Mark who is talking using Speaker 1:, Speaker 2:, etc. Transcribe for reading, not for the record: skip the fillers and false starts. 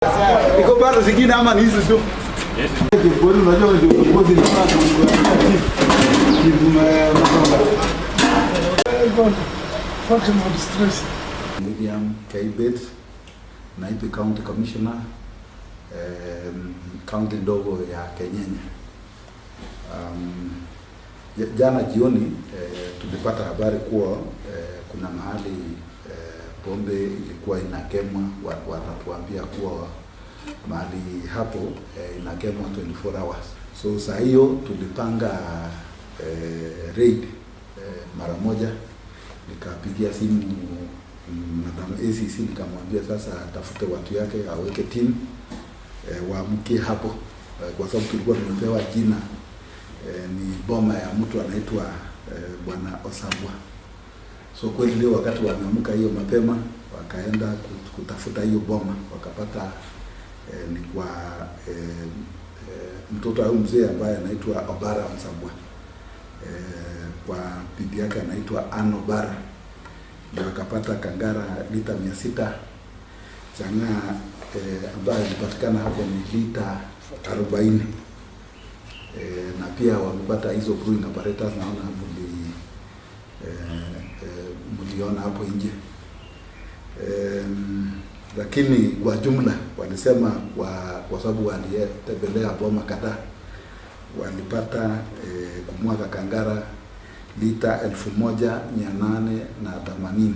Speaker 1: Iko bado zingine ama ni hizi tu? Kiongozi, unajua kiongozi ni chief. Chief Masonga.
Speaker 2: Function administration.
Speaker 1: William Kaibet, naibu county commissioner, county ndogo ya Kenyenya. Jana jioni tulipata habari kuwa kuna mahali pombe ilikuwa inakemwa. Wanatuambia kuwa mahali hapo inakemwa 24 hours. So saa hiyo tulipanga raid mara moja, nikapigia simu Madam ACC, nikamwambia sasa atafute watu yake aweke team waamkie hapo kwa sababu tulikuwa tumepewa jina ni boma ya mtu anaitwa Bwana Osabwa. So kweli leo wakati wameamka hiyo mapema, wakaenda kutafuta hiyo boma, wakapata ni kwa mtoto au mzee ambaye anaitwa Obara Msabwa, kwa bibi yake anaitwa Ann Obara, ndio akapata kangara lita 600, chang'aa ambayo ilipatikana hapo ni lita 40. Na pia wamepata hizo brewing apparatus, naona mliona hapo nje. Lakini kwa jumla walisema kwa sababu walitembelea boma kadhaa, walipata kumwaga kangara lita 1880.